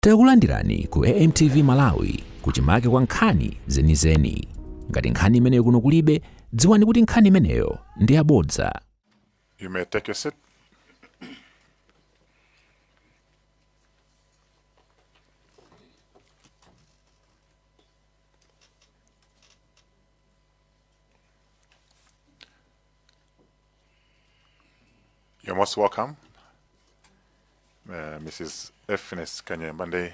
Takulandirani ku AMTV Malawi kuchimake kwa nkhani zenizeni. Ngati nkhani imeneyo kuno kulibe, dziwani kuti nkhani imeneyo ndi yabodza. You may take your seat. You're most welcome. Mrs. Effines Kanyemba ndi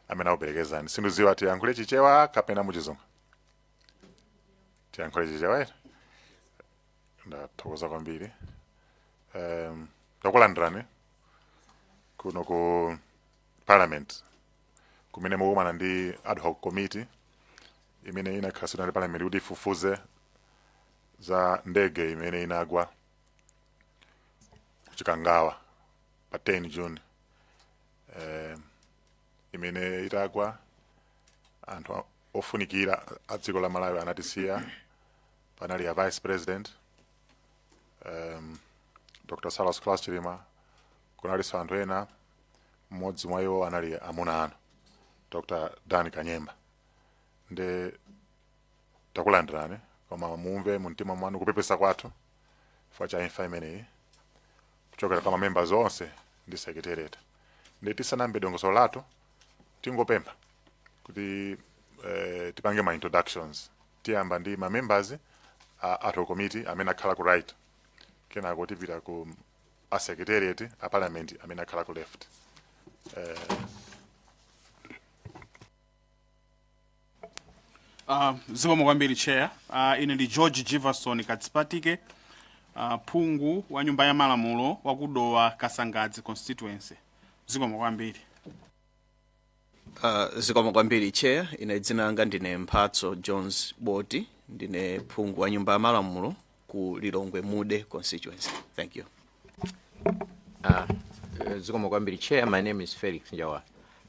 amene akuperekezani. Sindidziwa tiyankhule Chichewa kapena muchizungu. Tiyankhule Chichewa ere? Ndathokoza kwambiri. Ndakulandirani kuno ku Parliament kumene mukumana ndi ad hoc committee imene inakhazikitsidwa ndi Parliament kuti ifufuze za ndege imene inagwa kuchikangawa pa 10 June, imene itagwa anthu ofunikira a dziko la Malawi anatisiya. Panali a Vice President, Dr. Saulos Klaus Chilima, kunalinso anthu ena, mmodzi mwa iwo anali amuna anu, Dr. Dan Kanyemba. Nde takulandirani, koma mumve mumtima mwanu kupepesa kwathu chifukwa cha imfa imeneyi kuchokera kwa mamembers onse ndi secretariat. Ndi tisanayambe dongosolo lathu, tingopempha kuti tipange ma introductions. Tiyamba ndi ma members a ad hoc committee amene akhala ku right, kenako tipita ku a secretariat a Parliament amene akhala ku left. Zikomo kwambiri, Chair. Ine ndi George Jivason Katsipatike, phungu wa Nyumba ya Malamulo wa kudowa Kasangadzi constituency. Zikomo kwambiri. Zikomo kwambiri, Chair. Ine dzina langa ndine Mphatso Jones Boti, ndine phungu wa Nyumba ya Malamulo ku Lilongwe Mude constituency. Thank you. Zikomo kwambiri, Chair. My name is Felix Njawa,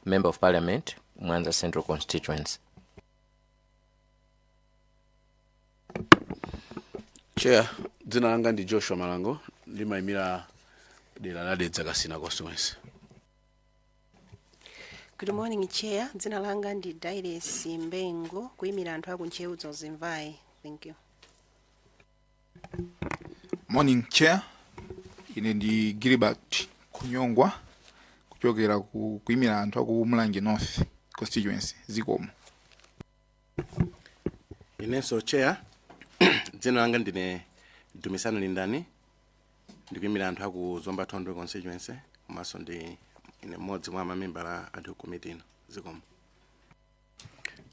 Member of Parliament, Mwanza Central Constituency. Chair, dzina langa ndi Joshua Malango, ndimayimira dera la Dedza Kasina constituency. Good morning, Chair. Dzina langa ndi Dailes Mbengo, kuyimira anthu aku Ntcheu Dzonzi Mvai. Thank you. Morning, Chair. Ine ndi Gilbert Kunyongwa, kuchokera ku kuyimira anthu aku Mulanje North constituency. Zikomo. Inenso, Chair, dzina langa ndine Dumisani Lindani, ndikuyimira anthu aku Zomba Thondwe constituency, komanso ndi ine mmodzi mwa mamembala a ad hoc committee ino. Zikomo.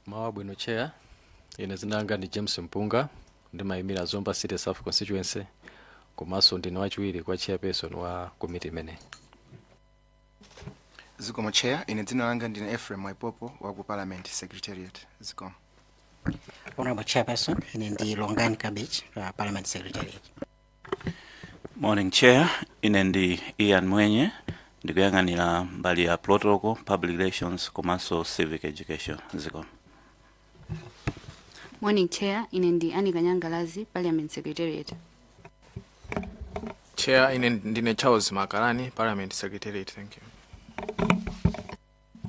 Mawa bwino, Chair. Ine dzina langa ndi James Mpunga, ndimayimira Zomba City South constituency, komanso ndine wachiwiri kwa chairperson wa komiti imeneyi. Zikomo, Chair. Ine dzina langa ndine Ephraim Waipopo wa ku Parliament Secretariat. Zikomo. Honorable Chairperson, ine ndi Longani Cabbage, Parliament Secretariat. Morning, Chair. Ine ndi Ian Mwenye, ndikuyang'anira mbali ya protocol, public relations komanso civic education. Zikomo. Morning, Chair. Ine ndi Anika Nyangalazi, Parliament Secretariat. Chair, ine ndine Charles Makalani, Parliament Secretariat. Thank you.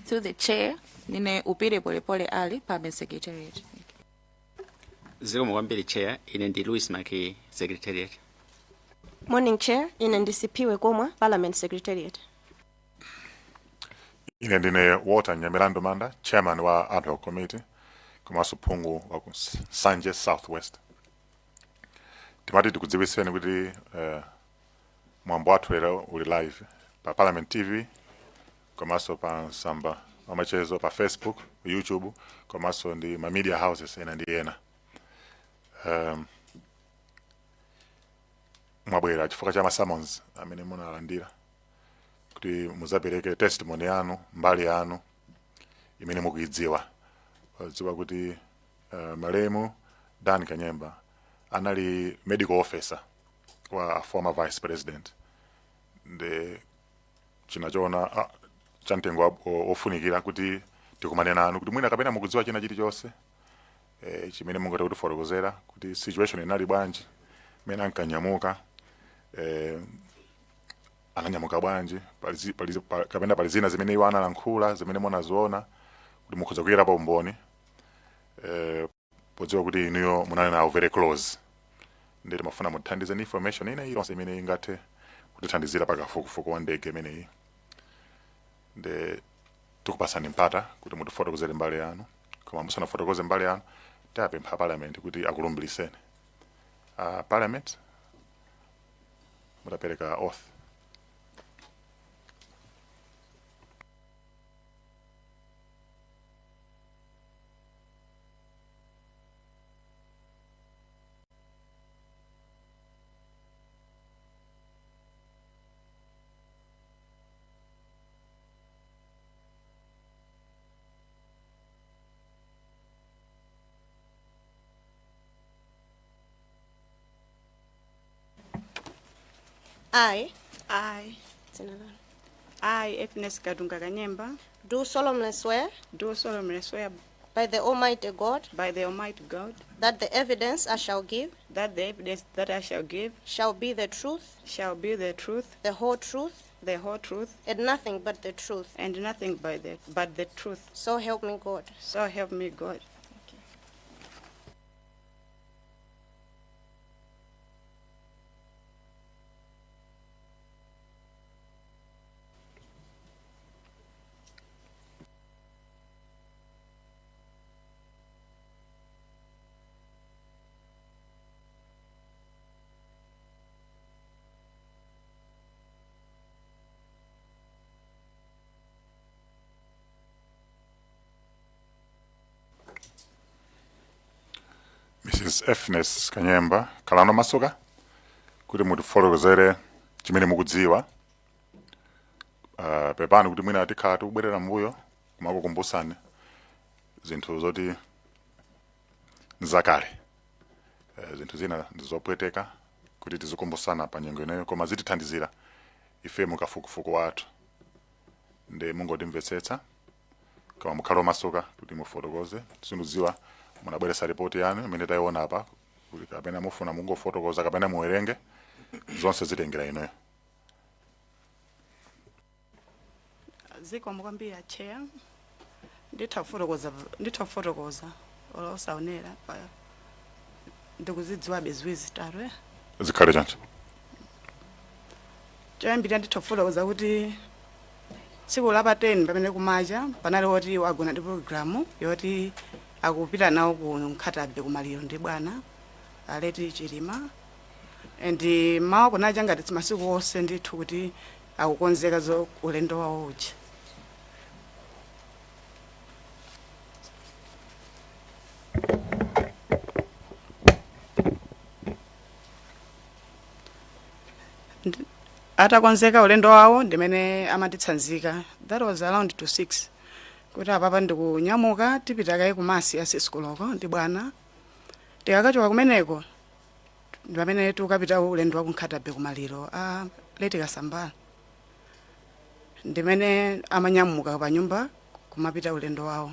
Through the Chair, ndine Upire Polepole Ali, Parliament Secretariat. Zikomo kwambiri, Chair. Ine ndi Louis Maki, Secretariat. Morning, Chair. Ine ndi Sipiwe Komwa, Parliament Secretariat. Ine ndine Walter Nyamilandu Manda, chairman wa ad hoc committee komanso phungu wa ku Nsanje South West. Timati tikudziwitseni kuti mwambo wathu lero uli live pa Parliament TV komanso pa nsamba wamachezo pa Facebook, YouTube komanso ndi ma media houses ena ndi ena. Mwabwera chifukwa cha ma summons amene munalandira kuti muzapereke testimony yanu, mbali yanu imene mukuidziwa, dziwa kuti malemu Dan Kanyemba anali medical officer wa former Vice President, ndi chinachiona cha mtengo ofunikira kuti tikumane nanu kuti mwina kapena mukudziwa china chilichonse chimene mungathe kutifotokozera kuti situation inali bwanji mmene ankanyamuka. Ananyamuka bwanji? Kapena pali zina zimene iwo analankhula zimene munaziona kuti mukhoza kuyerapo umboni, podziwa kuti inuyo munali nawo very close? Ndi timafuna mutithandize ndi information ina iliyonse imene ingathe kutithandizira pakafukufuku wa ndege imeneyi. Ndi tikupasani mpata kuti mutifotokozere mbali yanu, koma musanafotokoze mbali yanu, tiapempha Parliament kuti akulumbiliseni. Parliament, mutapereka oath. I, I, dzina lanu. I, Epnes Katunga Kanyemba, Do solemnly swear do solemnly swear by the Almighty God by the Almighty God that the evidence I shall give that the evidence that I shall give shall be the truth, shall be the truth, the whole truth, the whole truth, and nothing but the truth. and nothing but the truth. So help me God. So help me God. Mrs Efnes Kanyemba, khalani masuka kuti mutifotokozere chimene mukudziwa. Pepani kuti mwina tikhala tikubwerera mbuyo kumakukumbusani zinthu zoti nzakale. Zinthu zina ndizopweteka kuti tizikumbusana pa nyengo ineyo, koma zitithandizira ife mukafukufuku wathu. Ndi mungotimvetsetsa, koma mukhale omasuka kuti mufotokoze. Sindidziwa munabweretsa ripoti yanu imene tayiona apa kuti kapena mufuna mungofotokoza kapena muwerenge, zonse zitengera ineyo. Zikomo kwambiri, Chair. Nditha kufotokoza olo osaonera pa ndikuzidziwabe ziwiri zitatu, eh? Zikhale choncho. Choyambirira, nditha kufotokoza kuti tsiku la pa 10 pamene kumacha panali woti wagona ndi program yoti akupita nawo ku Nkhata Bay kumaliro ndi bwana a late Chilima, and mawa kunacha ngati masiku onse ndithu kuti akukonzeka zo ulendo wawo uja. Atakonzeka ulendo wawo ndimene amatitsanzika, that was around to 6, kuti apapa ndikunyamuka, tipita kaye ku mass ya 6 koloko ndi bwana. Tikakachoka kumeneko ndi pamene tikukapita ulendo wa ku Nkhata Bay kumaliro a late Kasambala. Ndimene amanyamuka pa nyumba kumapita ulendo wawo.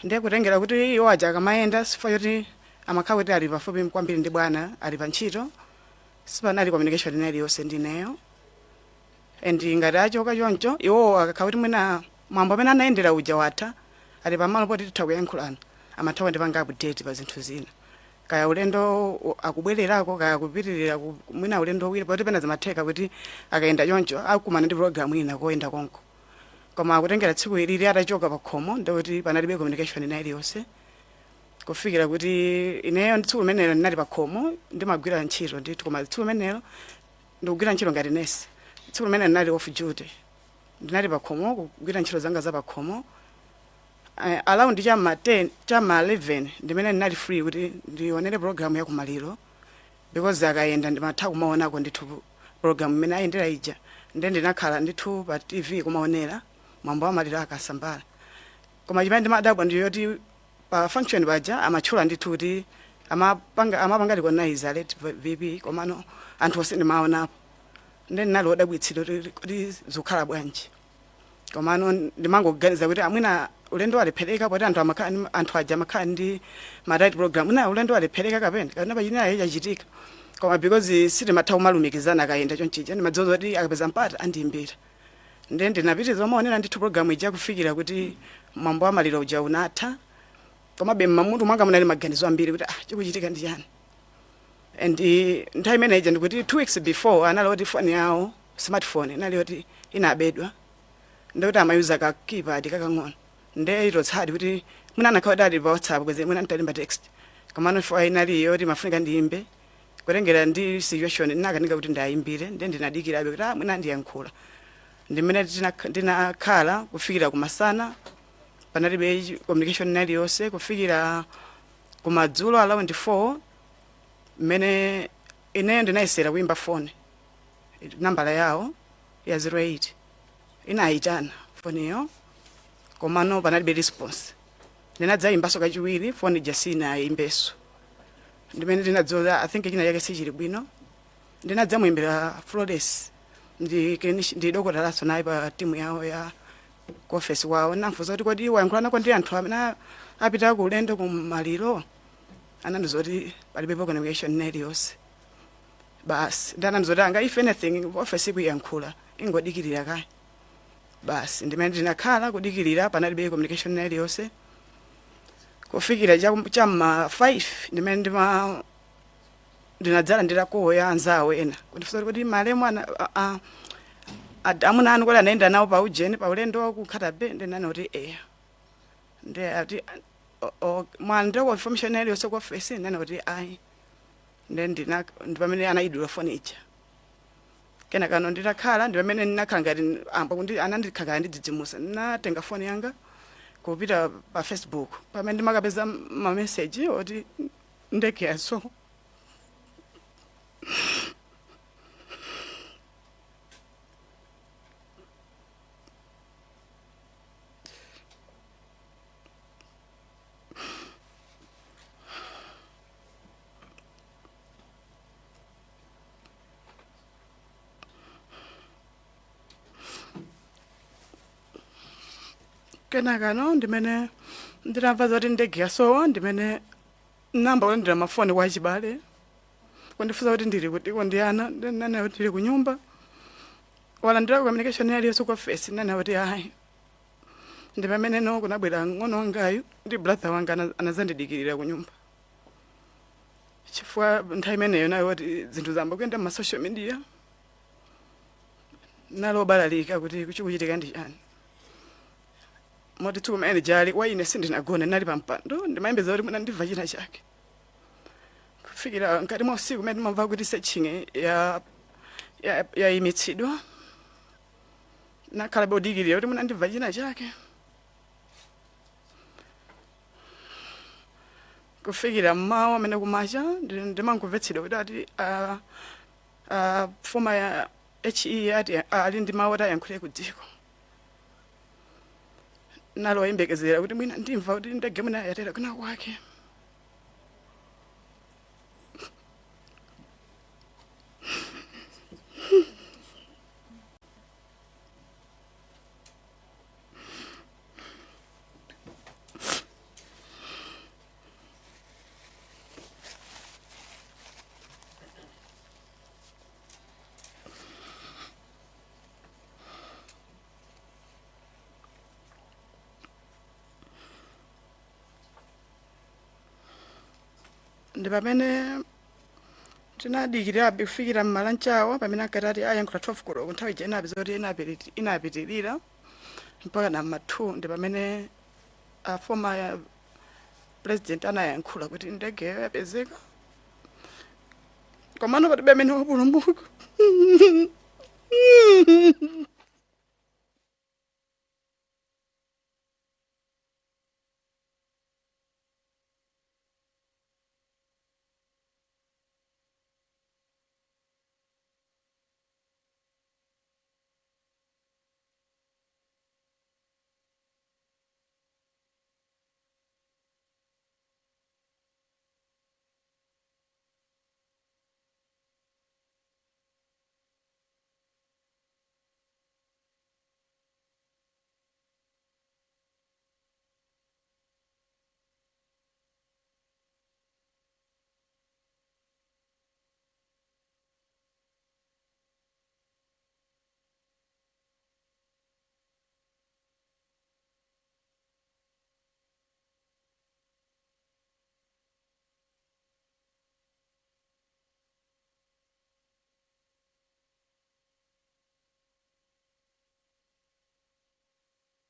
Ndiye kutengera kuti iwo aja akamayenda, sifukwa choti amakhala kuti ali pafupi kwambiri ndi bwana, ali pa ntchito, sipanali communication ina iliyonse ndineyo. And ngati achoka choncho, iwowo akakhala kuti mwina mwambo amene anayendera uja watha, ali pamalo poti titha kuyankhulana, amatha kundipanga update pa zinthu zina, kaya ulendo akubwererako, kaya kupitirira mwina ulendo wina, poti pena zimatheka kuti akayenda choncho akumana ndi program ina koyenda konko. Koma kutengera tsiku ilili atachoka pa khomo, ndikuti panalibe communication ina iliyonse kufikira kuti ineyo ndi tsiku limenelo ndinali pa khomo ndimagwira ntchito ndithu. Koma tsiku limenelo ndikugwira ntchito ngati nesi, tsiku limenelo ndinali off duty, ndinali pa khomo kugwira ntchito zanga za pa khomo. Around chama 10 chama 11 ndimene ndinali free kuti ndionere program ya kumaliro, because akayenda ndimatha kumaonako ndithu program imene ayendera ija. Nde ndinakhala ndithu pa TV kumaonera mwambo wa maliro akasambala. Koma chimene ndimadabwa ndi yoti pa function paja amatchula ndithu kuti amapanga recognize late VP, komano anthu onse ndimaonapo. Nde ndinali wodabwitsidwa kuti zikukhala bwanji. Komano ndimangoganiza kuti amwina ulendo walephereka, poti anthu aja amakhala ndi ma tight program, mwina ulendo walephereka kapena pachinayo chachitika. Koma because sitimatha kumalumikizana akayenda chonchija, ndimadziwa kuti akapeza mpata andiyimbira. Ndiye ndinapitiriza kumaonera ndithu program ija kufikira kuti mwambo wa maliro uja unatha. Komabe mmamutu mwanga munali maganizo ambiri kuti ah, chikuchitika ndi chani? And nthawi imene ija ndikuti 2 weeks before anali oti foni yawo, smartphone, inali oti inabedwa, ndikuti amayuza ka keypad kakang'ono. Nde itotsadi kuti mwina anakhala kuti ali pa WhatsApp kweze mwina nditalemba text, komano foni inali yoti mafunika ndiyimbe. Kutengera ndi situation ndinakanika kuti ndayimbire, nde ndinadikirabe kuti ah, mwina ndiyankhula. Ndimene ndinakhala kufikira kumasana, panalibe communication iliyonse, kufikira kumadzulo around 4 mmene ineyo ndinayesera kuyimba foni nambala yawo ya 08. Inayitana foniyo komano panalibe response. Ndinadzayimbanso kachiwiri, foni ija sinayimbenso. Ndimene ndinadziwa, I think china chake sichili bwino. Ndinadzamuyimbira Flores, ndi ndi dokotalaso naye pa timu yawo ya ku office kwawo. Ndinamfunsa kuti kodi wayankhula ndi anthu amene apita ku ulendo ku maliro? Anandiuza kuti palibepo communication ina iliyonse basi. Ndi anandiuza kuti anga if anything office ikuyankhula, ingodikirira kaye basi. Ndimene ndinakhala kudikirira, panalibe communication ina iliyonse kufikira cham'ma 5 ndimene ndinadzalandira call ya anzawo ena kundifunsa kuti kodi malemu amuna anu kodi anayenda nawo pa ujeni, pa ulendo wa ku Nkhata Bay? Ndinanena kuti eya. Ndi ati mwalandira information iliyonse ku office? Ndinanena kuti ayi. Ndi ndi pamene anayidula foni ija. Kenakano nditakhala, ndi pamene ndinakhala ngati amba kundi anandikhala ndidzidzimusa. Ndinatenga foni yanga kupita pa Facebook, pamene ndimakapeza ma message oti ndege yasowa. Kenakano ndimene ndinamva zoti ndege yasowa, ndimene namba kulandira mafoni kwa achibale kundifunsa kuti ndili kuti ndi ana. Ndinanena kuti ndili ku nyumba. Walandira communication iliyonse ku office? Ndinanena kuti ayi. Ndi pamene no kunabwera ng'ono wangayu ndi brother wanga, anazandidikirira ku nyumba, chifukwa nthawi imeneyo nayo kuti zinthu zamba kuyenda ma social media, nalobalalika kuti chikuchitika ndi chani. Moti tsiku limene jali wa ine sindinagone, ndinali pa mpando ndimayembeza kuti mwina ndimva china chake, kufikira mkati mwa usiku umene ndimamva kuti searching yayimitsidwa. Nakhala bodikirira kuti mwina ndimva china chake, kufikira mmawa amene kumacha ndimangomvetsedwa kuti ati former ya HE ati ali ndi mawu oti ayankhule ku dziko. Naloyembekezera kuti mwina ndimva kuti ndege mwina yatera kwina kwake. Ndi pamene tinadikirabe kufikira mmalanchawa, pamene ankati ati ayankhula 12 koloko. Nthawi ija inapeza kuti inapitirira mpaka na ma 2. Ndi pamene a former president anayankhula kuti ndegeyo yapezeka, komano palibe amene wapulumuka.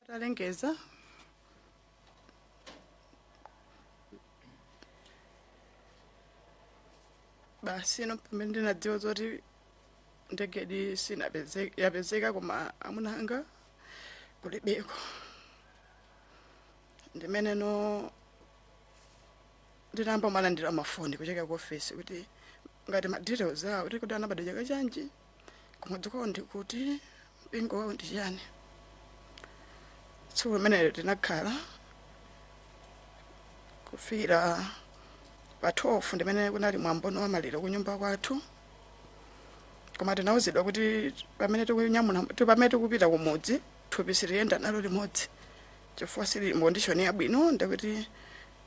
Talengeza basi, no pamene ndinadziwa zoti ndegedi sinapezeka, yapezeka koma amuna anga kulibeko, ndimene no ndinayamba malandira mafoni kucheka ku office kuti ngati ma details awo, kuti anabadwa chaka chanji, kumudzi kwawo ndikuti, mpingo wawo ndi chani. Tsiku limenelo tinakhala kufikira pa 12, ndimene kunali mwambo wa maliro kunyumba kwathu. Koma tinawuzidwa kuti pamene tikunyamula, pamene tikupita kumudzi, thupi siliyenda nalo limodzi chifukwa sili mu condition yabwino, ndikuti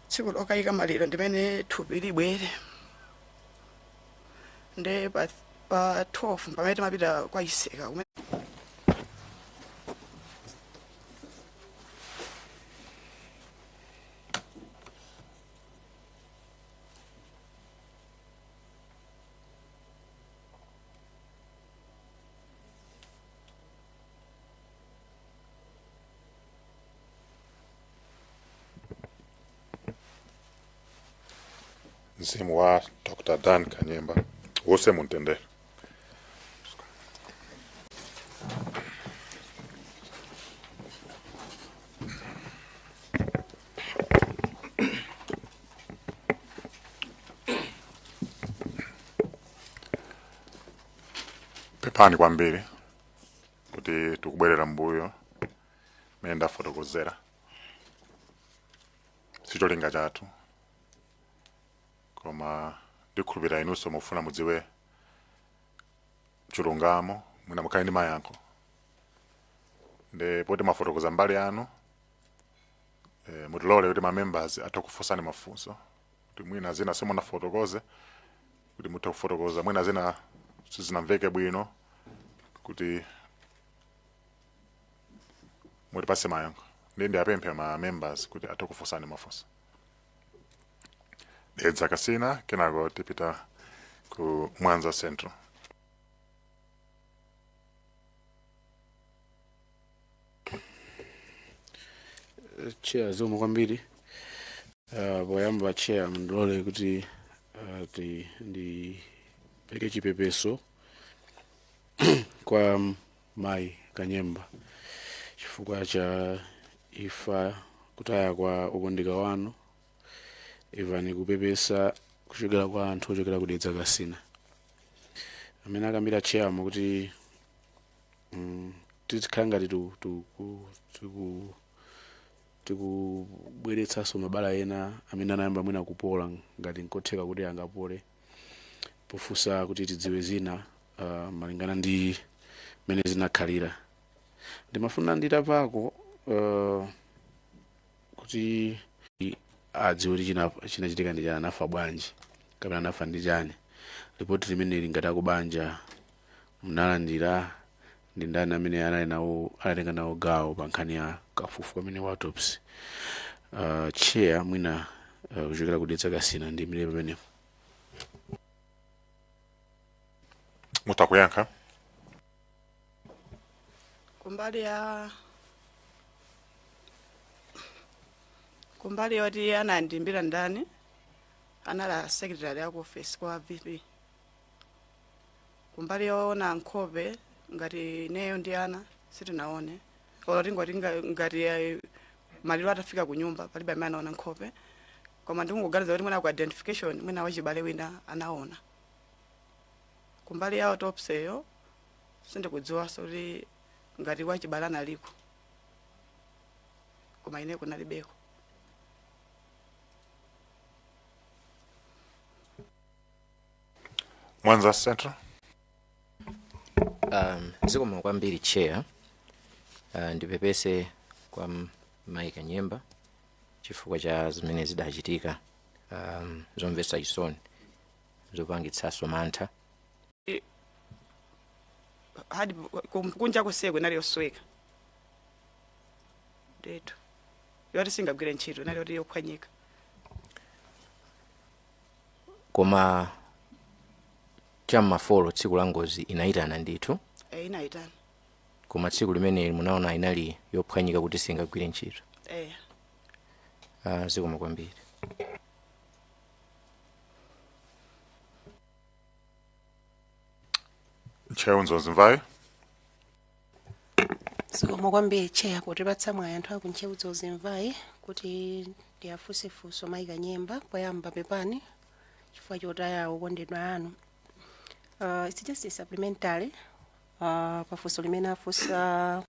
tsiku lokayika maliro ndimene thupi libwere. Nde pa 12 pamene timapita kwa Iseka kumene Mzimu wa Dr. Dan Kanyemba uuse mumtendere. Pepani kwambiri kuti tikubwerera mbuyo mene ndafotokozera, sicholinga chathu, koma ndikhulupirira inunso mufuna mudziwe chilungamo, mwina mukhale ndi mayankho. Ndi poti mafotokoza mbali yanu, mutilole kuti ma members athe kufunsani mafunso kuti mwina zina simunafotokoze, kuti muthe kufotokoza, mwina zina sizinamveke bwino, kuti mutipase mayankho. Ndi apemphe ma members kuti athe kufunsani mafunso. Dedza Kasina, kenako tipita ku Mwanza Central. Chair, zikomo kwambiri. Poyamba Chair, mundilole kuti ndipereke chipepeso kwa mayi Kanyemba chifukwa cha imfa, kutaya kwa okondeka wanu. Imvani kupepesa kuchokera kwa anthu ochokera ku Dedza Kasina amene akambira chairmo kuti tizikhala ngati tikubweretsanso mabala ena amene anayamba mwina kupola, ngati nkotheka kuti angapole, pofunsa kuti tidziwe zina malingana ndi mmene zinakhalira. Ndimafuna nditapako kuti adziwe kuti chinachitika ndi chani, anafa bwanji kapena anafa ndi chani. Ripoti limeneli ngati akubanja munalandira, ndi ndani amene anali nawo, anatenga nawo gawo pa nkhani ya kafukufuku amene wa autopsy? Chair, mwina kuchokera ku Dedza Kasina ndiyimire pamenepo. Mutakuyankha. Kumbali yoti anandiimbira ndani, anali a secretary aku office kwa VP. Kumbali yoona nkhope, ngati ineyo ndi ana sitinaone, olo tingoti ngati maliro atafika ku nyumba, palibe amene anaona nkhope. Koma ndikungoganiza kuti mwina ku identification, mwina wachibale wina anaona. Kumbali ya autopsy yo sindikudziwanso kuti ngati wachibale analiko, koma ine kunalibeko. Mwanza Central. Zikomo kwambiri Chair. Ndipepese kwa Mayi Kanyemba chifukwa cha zimene zidachitika, zomvetsa chisoni, zopangitsanso mantha. Hadi kunja kuseko inali yosweka ndithu, yoti singagwire ntchito, inali yoti yophwanyika. Koma cham'ma 4 tsiku la ngozi inayitana ndithu? E, inayitana. Koma tsiku limeneli munaona inali yophwanyika kuti singagwire ntchito? Eya. Zikomo kwambiri. Ntcheu Dzonzi Mvai. Zikomo kwambiri, Chair, potipatsa mwayi anthu aku Ntcheu Dzonzi Mvai kuti ndiyafunse funso mayi Kanyemba. Poyamba, pepani chifukwa chotaya okondedwa anu. It's just a supplementary pafunso limene afunsa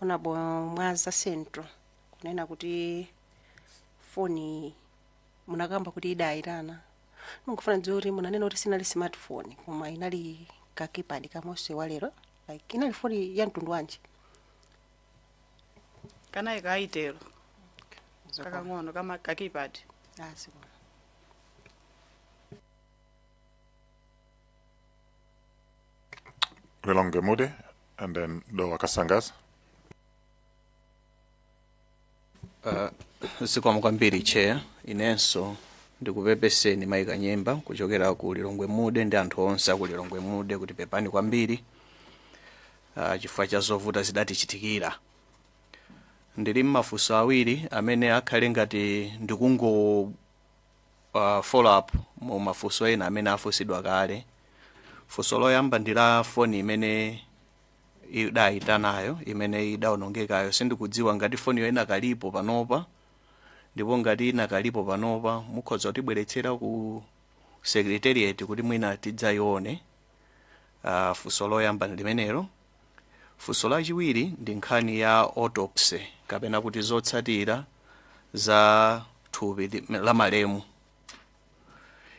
Honorable Mwanza Central, kunena kuti foni munakamba kuti idayitana. Mungofuna ndidziwe kuti munanena kuti sinali smartphone, koma inali ka keypad kamonse walero, like inali foni ya mtundu wanji? Kanayi ka Itel kakang'ono kama ka keypad. Ah, zikomo. Lilongwe Mude and then Dowa Kasangadzi. Zikomo kwambiri, Chair. Inenso ndikupepeseni mayi Kanyemba kuchokera ku Lilongwe Mude ndi anthu onse aku Lilongwe Mude kuti pepani kwambiri chifukwa cha zovuta zidatichitikira. Ndili mmafunso awiri amene akhale ngati ndikungo follow up mu mafunso ena amene afunsidwa kale. Funso loyamba ndi la foni imene idayitanayo, imene idawonongekayo. Sindikudziwa ngati foniyo inakalipo panopa, ndipo ngati inakalipo panopa, mukhoza kutibweretsera ku secretariat kuti mwina tidzayione. Funso loyamba ndi limenelo. Funso lachiwiri ndi nkhani ya autopsy, kapena kuti zotsatira za thupi la malemu.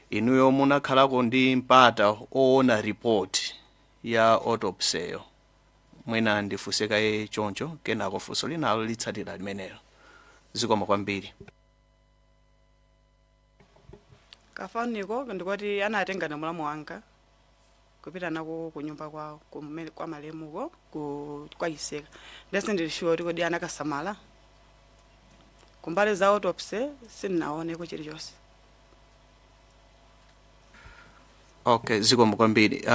Inuyo munakhalako ndi mpata oona report ya autopsy-yo? Mwina ndifunse kaye choncho, kenako funso linalo litsatira limenelo. Zikomo kwambiri. Kafoniko ndikoti anatenga na mulamu wanga kupita nako kunyumba kwawo kumene kwa malemuko ku kwa Chiseka. Ndese ndili sure kuti kodi anakasamala. Kumbali za autopsy sindinaoneko chilichonse. Okay, zikomo kwambiri.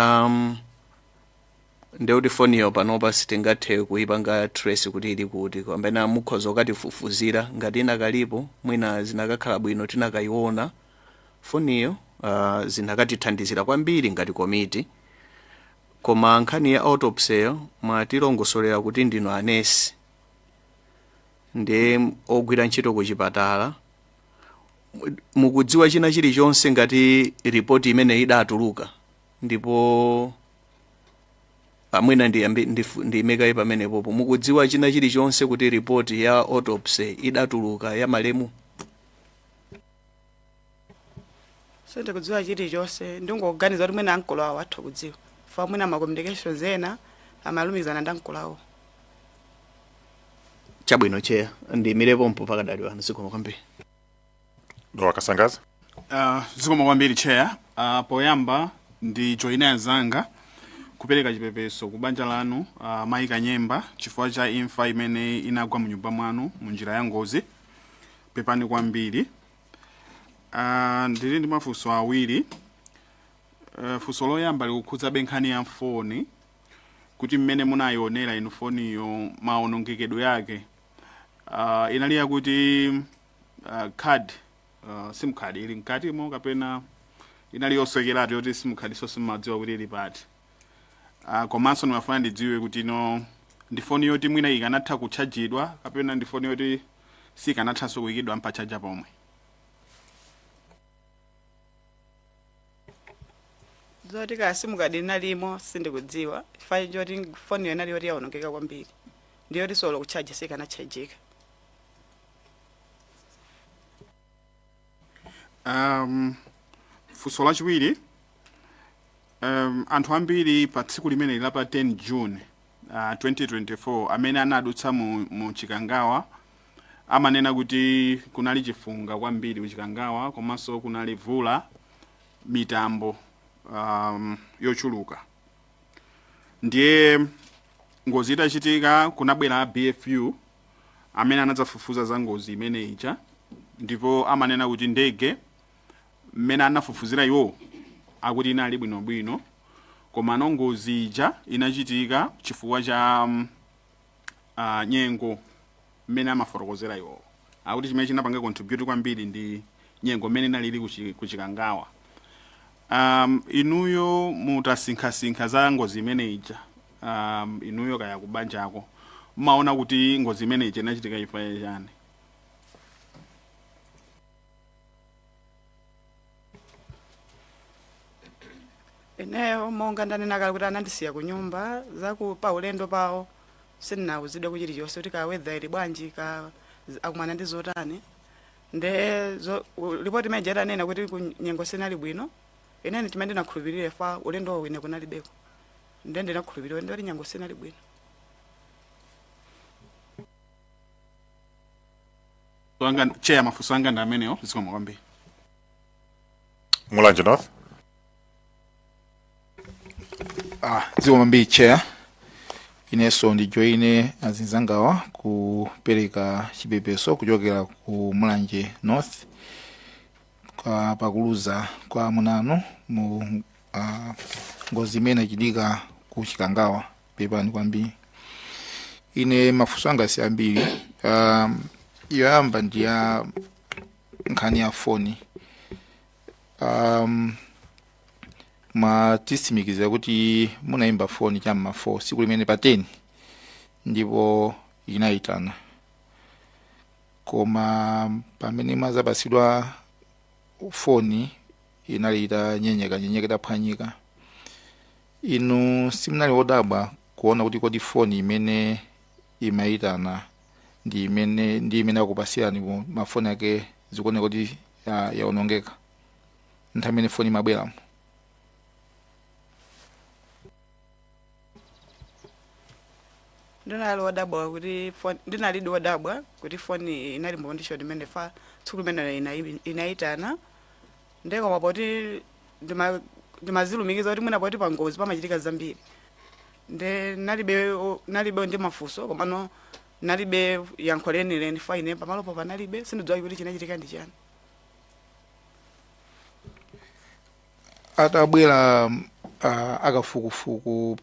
Ndekuti foniyo panopa sitingathe kuipanga trace kuti ili kuti, kapena mukhoza kukatifufuzira ngati inakalipo? Mwina zinakakhala bwino tinakayiona foniyo, zinakatithandizira kwambiri ngati komiti. Koma nkhani ya autopsy-yo, mwatilongosolera kuti ndinu anesi ndi ogwira ntchito ku chipatala, mukudziwa china chilichonse ngati ripoti imene idatuluka? Ndipo amwina ndiyimekayi pamenepopo. Mukudziwa china chilichonse kuti ripoti ya autopsy idatuluka ya malemu? Sindikudziwa chilichonse. Ndingoganiza kuti mwina ankolo awo atha kudziwa, fa mwina ma communications ena amalumikizana ndi ankolo awo. Chabwino, Chair, ndiyimirepo pakadali pano. Zikomo kwambiri. Dowa Kasangadzi. Zikomo kwambiri, Chair. Poyamba ndi joine anzanga kupereka chipepeso ku banja lanu, mayi Kanyemba, chifukwa cha imfa imene inagwa mu nyumba mwanu mu njira ya ngozi. Pepani kwambiri. Ndili ndi mafunso awiri. Funso loyamba likukhudzabe nkhani ya foni, kuti mmene munayionera inu foniyo, maonongekedwe yake, inali yakuti card, SIM card ili mkatimo, kapena inali yosekeratu yoti SIM card so simadziwa kuti ili pati? Komanso ndimafuna ndidziwe kuti no, ndi foni yoti mwina ikanatha kutchajidwa, kapena ndi foni yoti sikanathanso kuyikidwa mpa charger pomwe? Zoti ka SIM card inalimo sindikudziwa, chifukwa choti foniyo inali yoti yaonongeka kwambiri, ndiyoti solo kutchaja sikanatchajika. Funso lachiwiri, anthu ambiri pa tsiku limene la pa 10 June 2024 amene anadutsa mu Chikangawa amanena kuti kunali chifunga kwambiri ku Chikangawa, komanso kunali vula, mitambo yochuluka. Ndiye ngozi itachitika kunabwera a BFU amene anadzafufuza za ngozi imene ija, ndipo amanena kuti ndege mmene anafufuzira iwo akuti inali bwinobwino. Koma ngozi ija inachitika chifukwa cha nyengo mmene amafotokozera iwowo, akuti chimene chinapanga contribute kwambiri ndi nyengo mmene inalili kuchikangawa. Inuyo mutasinkhasinkha za ngozi imene ija, inuyo kaya kubanjako, mmaona kuti ngozi imene ija inachitika chifukwa chani? Ineyo monga ndanena kale kuti anandisiya ku nyumba, zaku pa ulendo pawo sindinawuzidwe ku chilichonse kuti ka weather ili bwanji, ka akumana ndi zotani. Nde ripoti imene ija itanena kuti ku nyengo sinali bwino, inene chimene ndinakhulupirira fa ulendowo ine kunalibeko, nde ndinakhulupirira ndoti nyengo sinali bwino. Anga Chair, mafunso anga ndi amenewo, zikomo kwambiri. Mulanje North. Ah, zikomo kwambiri, Chair. Inenso ndijoine azinzangawa kupereka chipepeso kuchokera ku Mulanje North kwa pakuluza kwa amunanu mu ngozi imene inachitika ku Chikangawa. Pepani kwambiri. Ine mafunso anga si ambiri. Yoyamba ndi ya nkhani ya foni. Mwatitsimikizira kuti munayimba foni cham'ma 4 tsiku limene pa 10 ndipo inayitana, koma pamene mwazapatsidwa foni inali itanyenyeka nyenyeka, itaphwanyika. Inu simunali wodabwa kuona kuti kodi foni imene imayitana ndi imene akupasirani mafoni ake zikuoneka kuti yaonongeka nthawi imene foni imabweramo? Ndinalidi wodabwa kuti foni inali mu condition imene fa tsiku limene inayitana. Nde koma poti ndimazilumikiza kuti mwina poti pa ngozi pamachitika zambiri, nde nalibe ndi mafunso, komano nalibe yankho lenileni fa ine pamalopo panalibe, sindidziwa kuti chinachitika ndi chani. Atabwera akafukufuku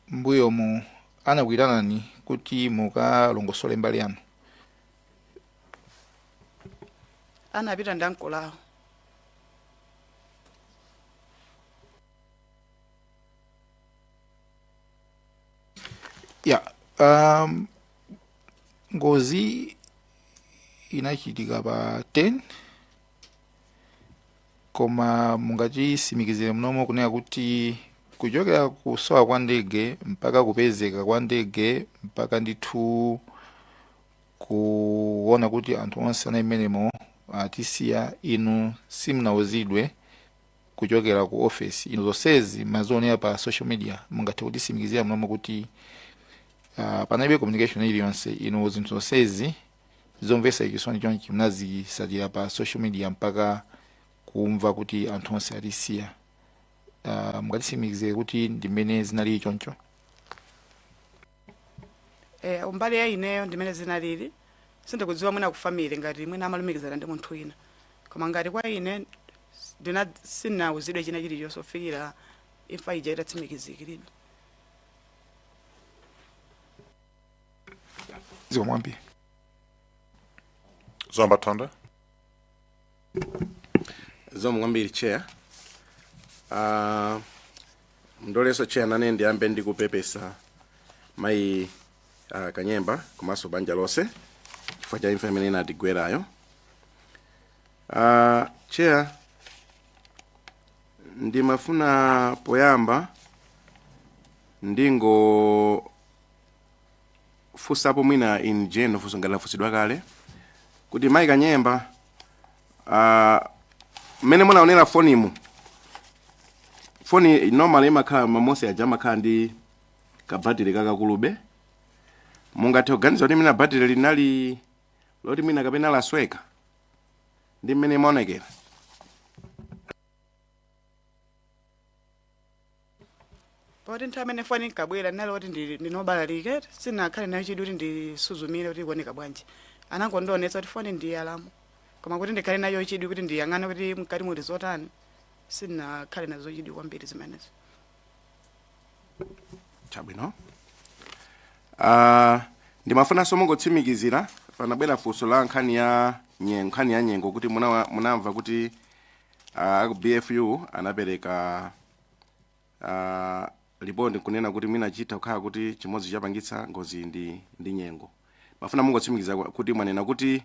mbuyomu, anakuyitanani kuti mukalongosole mbali yanu? Anapita ndi ankolawo. Ya, ngozi inachitika pa 10, koma mungatitsimikizire mnomo kunena kuti kuchokera kusowa kwa ndege mpaka kupezeka kwa ndege mpaka ndithu kuona kuti anthu onse anali mmenemo atisiya, inu simunauzidwe kuchokera ku office? Inu zonsezi mazionera pa social media. Mungathe kutitsimikizira mnomo kuti panalibe communication iliyonse? Inu zinthu zonsezi zomvetsa chisoni chonchi munazisatira pa social media mpaka kumva kuti anthu onse atisiya. Mungatitsimikizire kuti ndimene zinalili choncho? Mbali ya ineyo ndimene zinalili. Sindikudziwa mwina ku family ngati mwina amalumikizana ndi munthu wina, koma ngati kwa ine sindinauzidwe china chilichonse kufikira imfa ija itatsimikizikiridwa. Zikomo kwambiri. Zomba Thondwe. Zikomo kwambiri, Chair. Ndolenso Chair, nane ndiyambe ndikupepesa mayi Kanyemba komanso banja lonse chifukwa cha imfa imene inatigwerayo. Chair, ndimafuna poyamba ndingo funsapo mwina in general funso ngati lafunsidwa kale, kuti mayi Kanyemba, mmene munaonera fonimu, foni normally imakhala mamosi aja amakhala ndi kabatiri kakakulube, mungathe kuganiza kuti mwina batiri linali loti mwina kapena lasweka ndi mmene imaonekera? Poti nthawi imene foni inkabwera ndinali kuti ndinobalalike, sinakhale nayo chidwi kuti ndisuzumire kuti ikuoneka bwanji. Anangondionetsa kuti foni ndi alamu, koma kuti ndikhale nayo chidwi kuti ndiyang'ane kuti mkati muli zotani, sinakhale nazo chidwi kwambiri zimenezo. Chabwino. Ndimafunanso mungotsimikizira, panabwera funso la nkhani ya nyengo, nkhani ya nyengo kuti munamva kuti aku BFU anapereka ripoti kunena kuti mwina chitha kukhala kuti chimodzi chapangitsa ngozi ndi nyengo. Mafuna mungotsimikiza kuti mwanena kuti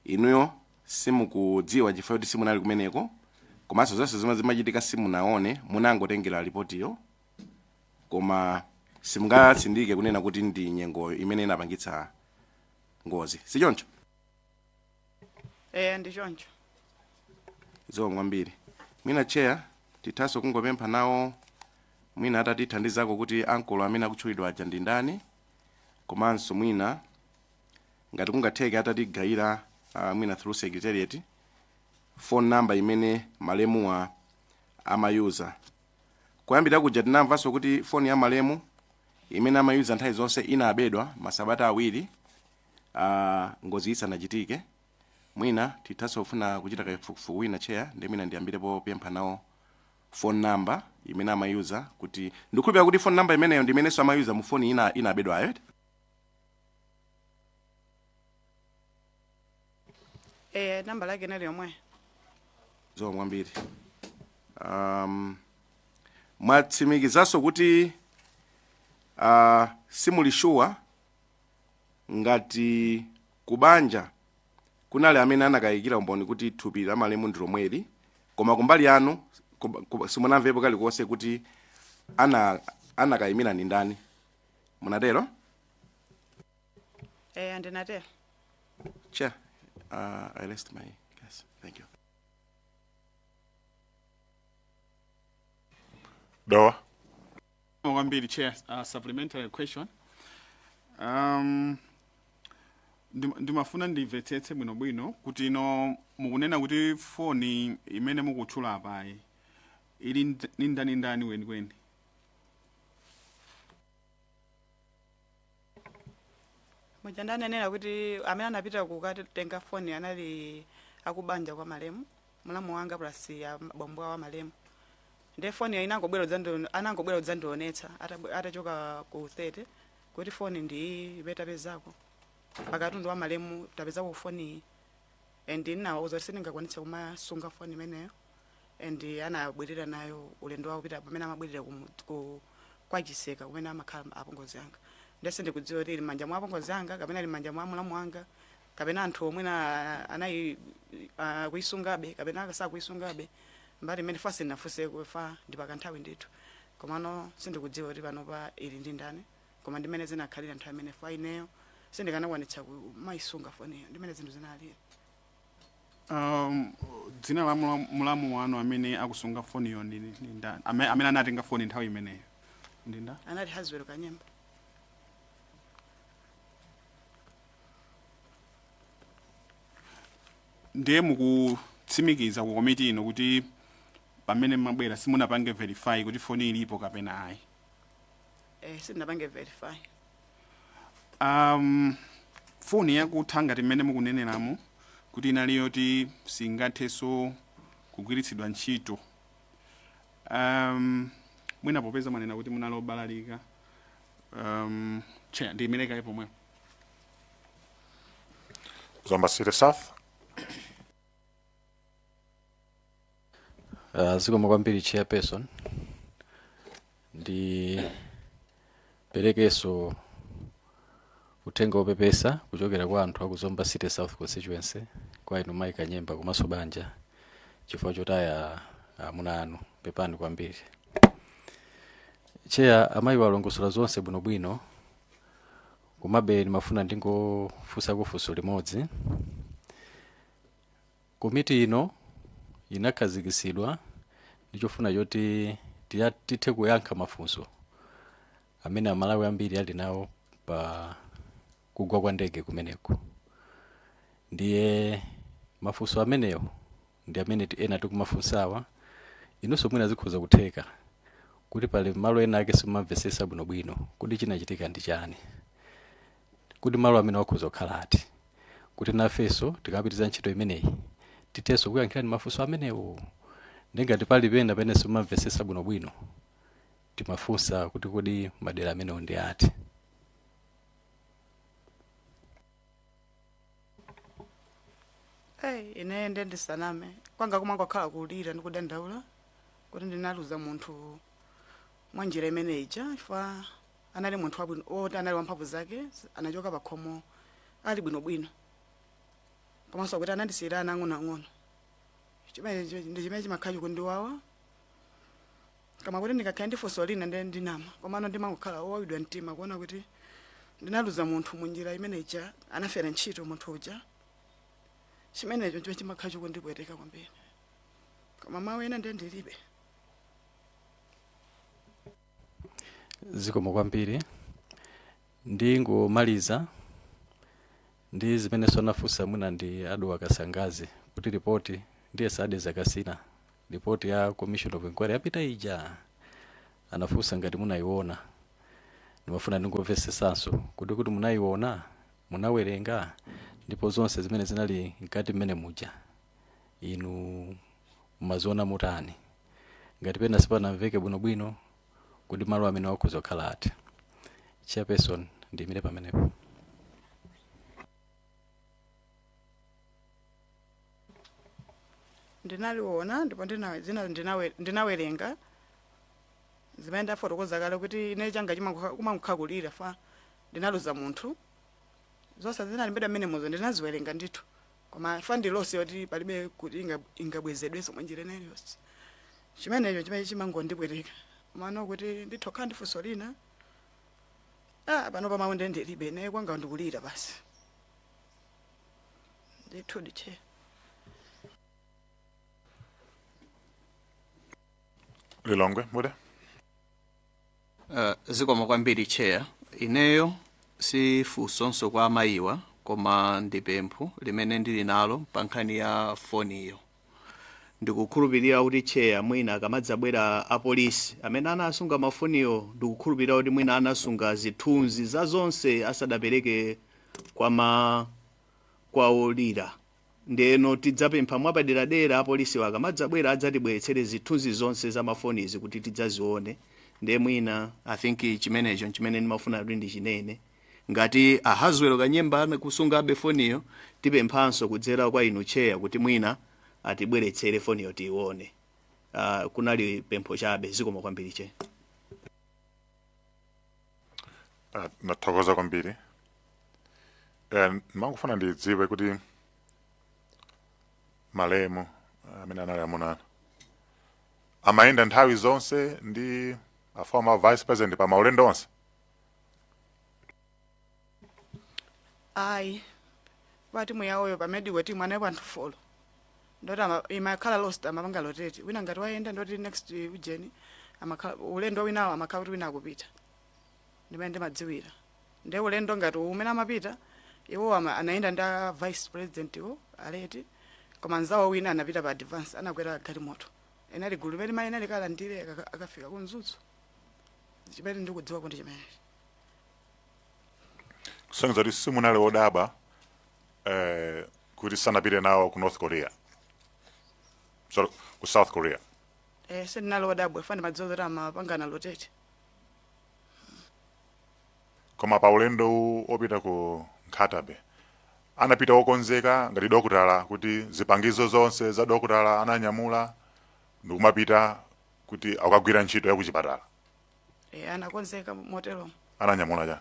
inuyo simukudziwa chifukwa kuti simunali kumeneko, komanso zonse zomwe zimachitika simunaone, munangotengera ripotiyo, koma simungatsindike kunena kuti ndi nyengoyo imene inapangitsa ngozi, sichoncho? Eh, ndi choncho. Zikomo kwambiri. Mwina, Chair, tithanso kungopempha nawo mwina atatithandizako kuti ankolo amene akutchulidwa aja ndi ndani, komanso mwina ngati kungatheke atatigayira mwina through secretariat phone number imene malemuwa amayuza kuyambira kuja. Tinamvanso kuti foni ya malemu imene amayuza nthawi zonse inabedwa masabata 2 ngozi isanachitike. Mwina tithanso kufuna kuchita kafukufuku wina, Chair, ndi mwina ndiyambirepo pempha nawo phone number imene amayuza, kuti ndikukhulupirira kuti phone number imeneyo ndi imenenso amayuza mu foni ina inabedwayo. Eh, namba lake inali yomwe. Zikomo kwambiri. Mwatsimikizanso kuti simuli sure ngati kubanja kunali amene anakayikira umboni kuti thupi la malemu ndi lomweli, koma kumbali yanu simunamvepo kalikonse kuti anakayimira ndi ndani, munatero? Eh, ndinatero. Chair, I rest my case. Thank you. Dowa. Kwambiri, Chair. Supplementary question. Ndimafuna ndimvetsetse bwinobwino kuti ino mukunena kuti foni imene mukutchula apayi ili ni ndani ndani weniweni? Muja ndanenera kuti amene anapita kukatenga foni anali akubanja kwa malemu, mlamu wanga plus bambo awo malemu. Ndiye foni anangobwera kudzandionetsa atachoka ku 30 kuti foni ndi iyi imene tapezako pakatundu wa malemu, tapezako foni iyi, and ndinawauza kuti sindingakwanitse kumasunga foni imeneyo, and anabwerera nayo ulendo wawo kupita pamene amabwerera kwa Chiseka kumene amakhala apongozi anga. Ndiye sindikudziwa kuti ili m'manja mwa apongozi anga kapena ili m'manja mwa mlamu wanga kapena anthu omwe anayi kuisungabe kapena sakuisungabe. Mbali imene fa sindinafunseko, fa ndi pakanthawi ndithu, komano sindikudziwa kuti panopa ili ndi ndani, koma ndimene zinakhalira nthawi imene fa ineyo sindikanakwanitsa kumayisunga foniyo, ndimene zinthu zinalira. Dzina la mulamu wanu amene akusunga foniyo ndi ndani? Amene anatenga foni nthawi imeneyo ndi ndani? Anali Haswell Kanyemba. Ndiye mukutsimikiza ku komiti ino kuti pamene mabwera simunapange verify kuti foni ilipo kapena ayi? Eh, sindinapange verify. Foni yakutha ngati mmene mukuneneramo kuti inali yoti singathenso kugwiritsidwa ntchito, mwina popeza mwanena kuti munali obalalika, Chair, ndiyimire kaye pomwepo. Zomba City South. Zikomo kwambiri, Chairperson. Ndi perekenso uthenga wopepesa kuchokera kwa anthu aku Zomba City South Constituency kwa inu Mai Kanyemba komanso banja chifukwa chotaya amuna anu. Pepani kwambiri. Chair, amayi walongosola zonse bwinobwino, komabe ndimafuna ndingofunsako funso limodzi. Komiti ino inakhazikitsidwa ndi chofuna choti tithe kuyankha mafunso amene Amalawi ambiri ali nawo pa kugwa kwa ndege kumeneko. Ndiye mafunso amenewo ndi amene ena tikumafunsawa. Inunso mwina zikhoza kutheka kuti pali malo ena ake simumamvetsetsa bwinobwino kuti chinachitika ndi chani, kuti malo amene wakhoza kukhala ati, kuti nafenso tikapitiriza ntchito imeneyi tithenso kuyankhirani mafunso amenewo. Ndi ngati pali pena pene simumamvetsetsa bwinobwino, Timafunsa kuti kodi madera amenewo ndi ati? Hey, ine nde ndisaname, kwanga kumangokhala kulira ndi kudandaula kuti ndinaluza munthu mwa njira imene ija, chifukwa anali munthu wabwino woti anali wamphamvu zake, anachoka pakhomo ali bwinobwino, komanso kuti anandisiyira ana ang'onoang'ono. Chimene ndi chimene chimakhala chikundiwawa. Koma kuti ndikakhale ndi funso lina, nde ndinama, komano ndimangokhala owawidwa mtima kuona kuti ndinaluza munthu mu njira imene ija, anafera ntchito munthu uja. Chimenecho chimene chimakhala chikundipweteka kwambiri, koma mawu ena ndiye ndilibe. Zikomo kwambiri. Ndingomaliza ndi zimenenso anafunsa mwina ndi Aduwa Kasangazi kuti ripoti ndiye sade zakasina, ripoti ya Commission of Inquiry yapita ija, anafunsa ngati munayiona. Ndimafuna ndingomvesesanso kuti munayiona, munawerenga, ndipo zonse zimene zinali mkati mmene muja inu mumaziona mutani? Ngati pena sipanamveke bwinobwino, kuti malo amene wakhoza kukhala ati? Chairperson, ndiyimire pamenepo. Ndinaliona ndipo ndinawerenga zimene ndafotokoza kale kuti ine changa kumangokhala kulira fa ndinaluza munthu. Zonse zinalembedwa mmene muzo ndinaziwerenga ndithu, koma fa ndi loss yoti palibe kuti ingabwezedwenso mwa njira ina iliyonse. Chimenecho chimene chimangondipweteka. Komano kuti nditha kukhala ndi funso lina, ah, pano pamawu ndiye ndilibe. Ine kwanga ndikulira basi ndithu, ndiche. Lilongwe Mude. Zikomo kwambiri, Chair. Ineyo si funsonso kwa amayiwa, koma ndi pempho limene ndili nalo pa nkhani ya foniyo. Ndikukhulupirira kuti, Chair, mwina akamadzabwera apolisi amene anasunga mafoniyo, ndikukhulupirira kuti mwina anasunga zithunzi za zonse asadapereke kwa olira. Ndeno tidzapempha mwapaderadera apolisiwo akamadzabwera adzatibweretsere zithunzi zonse za mafonizi kuti tidzazione. Ndiye mwina I think chimenecho nchimene ndimafuna kuti ndichinene. Ngati a Haswell Kanyemba akusungabe foniyo, tipemphanso kudzera kwa inu, Chair, kuti mwina atibweretsere foniyo tiione. Kunali pempho chabe. Zikomo kwambiri, Chair. Nathokoza kwambiri. Mangofuna ndidziwe kuti malemu amene anali amunana amayenda nthawi zonse ndi a former vice president pa maulendo onse? Ayi, pa timu yawoyo, pa medical team analipo anthu four. Ndoti imakhala roster, amapanga rotate. Wina ngati wayenda, ndoti next ujeni amakhala ulendo winawo, amakhala kuti wina akupita, ndimene ndimadziwira. Ndiye ulendo ngati umene amapita iwo anayenda ndi a vice president iwo aleti, koma nzawo wina anapita pa advance, anakwera galimoto. Inali gulu limene mayena likalandire akafika ku Mzuzu. Chimene ndikudziwa kuti chimenechi. Kusonyeza kuti simunali wodabwa kuti sanapite nawo ku North Korea, sorry, ku South Korea? Sindinali wodabwa, fa ndimadziwa kuti amapangana rotate. Koma pa ulendo uwu opita ku Nkhata Bay anapita wokonzeka ngati dokotala, kuti zipangizo zonse za dokotala ananyamula ndikumapita kuti akagwira ntchito ya kuchipatala? Anakonzeka motero. Ananyamula chani?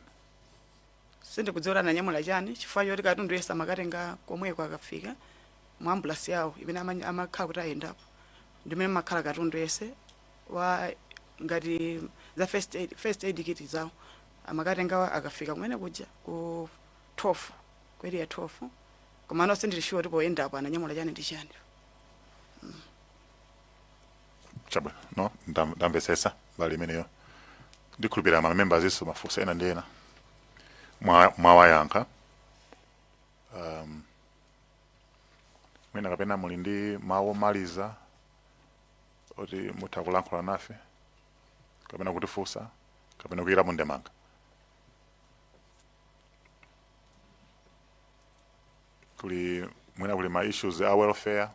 Sindikudziwa kuti ananyamula chani, chifukwa choti katundu yense amakatenga komweko akafika mu ambulance yawo imene amakhala kuti ayendapo, ndimene makhala katundu yense wa ngati za first aid kit zawo, amakatenga akafika kumene kuja ku 12, ku area 12. Koma sindili sure kuti poyendapo ananyamula chani ndi chani. Chabwino, no, ndamvetsetsa mbali imeneyo. Ndikhulupirira ma members iso mafunso ena ndi ena mwawayankha. Mwina kapena muli ndi mawu omaliza oti mutha kulankhula nafe, kapena kutifunsa, kapena kuyikapo ndemanga? Kuli mwina kuli ma issues a welfare.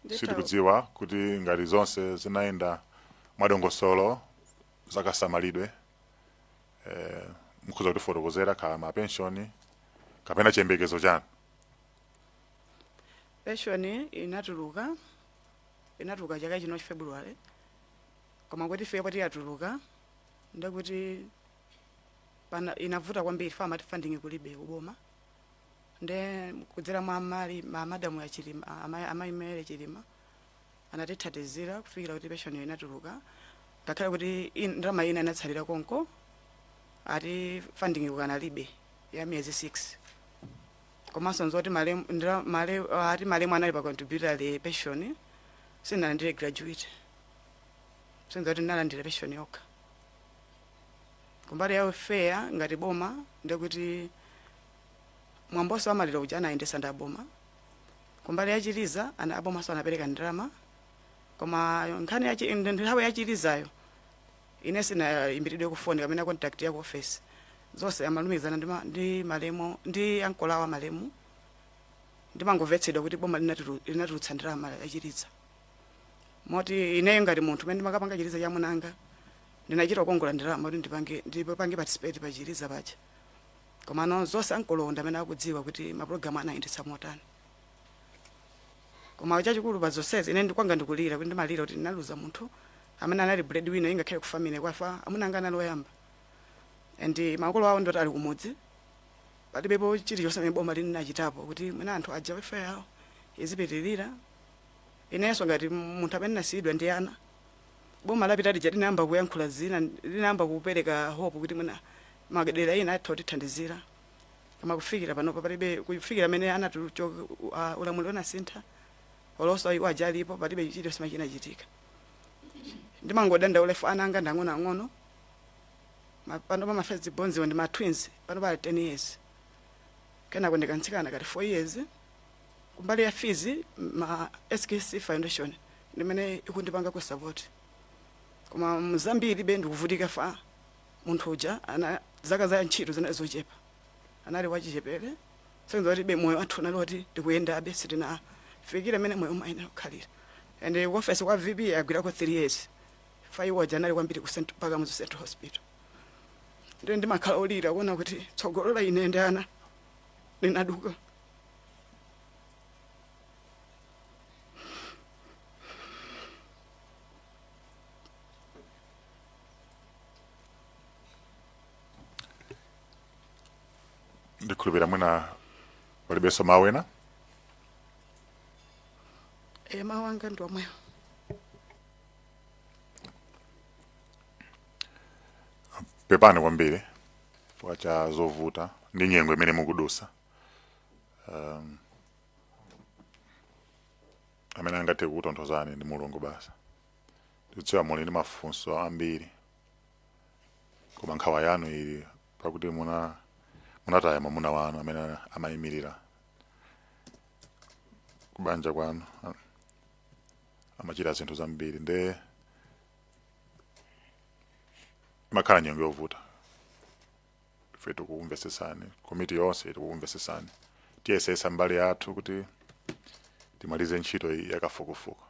Sitikudziwa kuti ngati zonse zinayenda Mwadongosolo zakasamalidwe, mukhoza kutifotokozera kaya ma pension kapena chiyembekezo chanu? Pension inatuluka chaka chino February, koma kuti ifike poti yatuluka, ndekuti pana inavuta kwambiri. Fa amati funding kulibe kuboma, nde kudzera mwa mali ma madamu ya Chilima, amayi Mary Chilima, anatithandizira kufikira kuti pension yo inatuluka, ngakhale kuti ndalama ina inatsalira konko, ati funding kukanalibe ya miyezi 6. Komanso nzoti malemu ati malemu anali pa contributory pension, sinalandire gratuity, sinzoti ndinalandira pension yokha. Kumbali ya welfare ngati boma, ndekuti mwamboso amaliro uja anayendesa ndi aboma. Kumbali ya chiliza ana abomaso anapereka ndalama, koma nkhani ya nthawi ya chilizayo ine sinayimbiridwe ku foni kapena contact ya ku office. Zonse amalumikizana ndi malemu ndi ankolo awo malemu. Ndimangomvetsedwa kuti boma linatulutsa ndalama yachiliza, moti ineyo ngati munthu umene ndimakapanga chiliza cha munanga, ndinachita kukongola ndalama kuti ndipange participate pa chiliza paja. Komano zonse ankolowo ndi amene akudziwa kuti mapulogalamu anayendetsa motani. Koma chachikulu pa zonsezi, ine ndikwanga ndikulira kuti ndimalira kuti ndinaluza munthu amene anali breadwinner, ingakhale ku family kwafa, amuna anga anali oyamba and makolo awo ndoti ali kumudzi. Palibepo chilichonse amene boma linachitapo kuti mwina anthu aja welfare yawo izipitirira. Inenso ngati munthu amene nasiyidwa ndi ana, boma lapita lija linayamba kuyankhula zina, linayamba kupereka hope kuti mwina madera ina atha kutithandizira, koma kufikira panopa palibe. Kufikira amene anatuchoka, ulamuliro unasintha, olonso iwo aja alipo, palibe chilichonse chinachitika. Ndimangodandaula ifo ana anga ndi ang'onoang'ono. Pano pa ma first borns ndi ma twins, pano pali 10 years, kenako ndikantsikana kati 4 years. Kumbali ya fees, ma SKC Foundation ndimene ikundipanga ku support, koma mzambiri be ndikuvutika. Fa munthu uja ana zaka za ntchito zinali zochepa, anali wachichepere, senza kuti be moyo wathu unali oti ndikuyendabe, sitinafikire mmene moyo umayenera kukhalira. And ku office kwa VP agwirako 3 years, fa iwo aja anali kwambiri ku mpaka mu Central Hospital. Ndiye ndimakhala olira kuona kuti tsogolo la ine ndi ana linaduka. Ndikhulupira mwina palibenso mawu ena. E, mawu anga ndi omwewo. Pepani kwambiri chifukwa cha zovuta ndi nyengo imene mukudusa. Amene angathe kukutonthozani ndi Mulungu basi. Tikudziwa muli ndi mafunso ambiri, koma nkhawa yanu ili pakuti munataya mwamuna wanu amene amayimirira kubanja kwanu, amachita zinthu zambiri, nde imakhala nyengo yovuta. Ife tikukumvesesani, komiti yonse tikukumvesesani. Tiyesesa mbali yathu kuti timalize ntchito iyi yakafukufuku,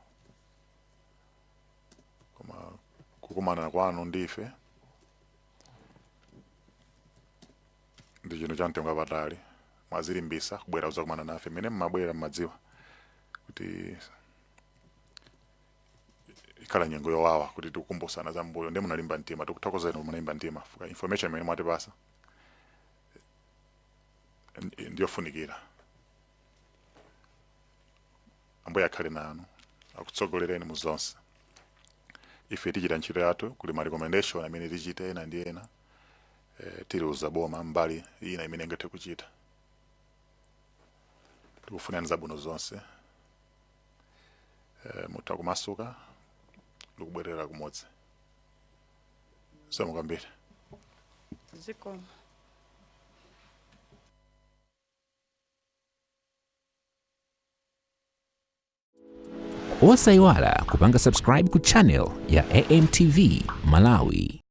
koma kukumana kwanu ndife ndi chinthu cha mtengo wapatali. Mwazilimbisa kubwera kuzakumana nafe. Mmene mmabwera mmadziwa kuti ikhala nyengo yowawa kuti tikukumbusana za mbuyo, ndi munalimba mtima. Tikuthokozeni kuti munalimba mtima fuka information imene mwatipasa ndiyofunikira. Ambuye akhale nanu, akutsogolereni mu zonse. Ife tichita ntchito yathu. Kuli ma recommendation amene tichite ena ndi ena, tiliuza boma mbali ina imene ingathe kuchita. Tikufunani zabwino zonse. Mutha kumasuka ndikubwerera kumudzi. Zikomo kwambiri. Zikomo. Osayiwala kupanga subscribe ku channel ya AMTV Malawi.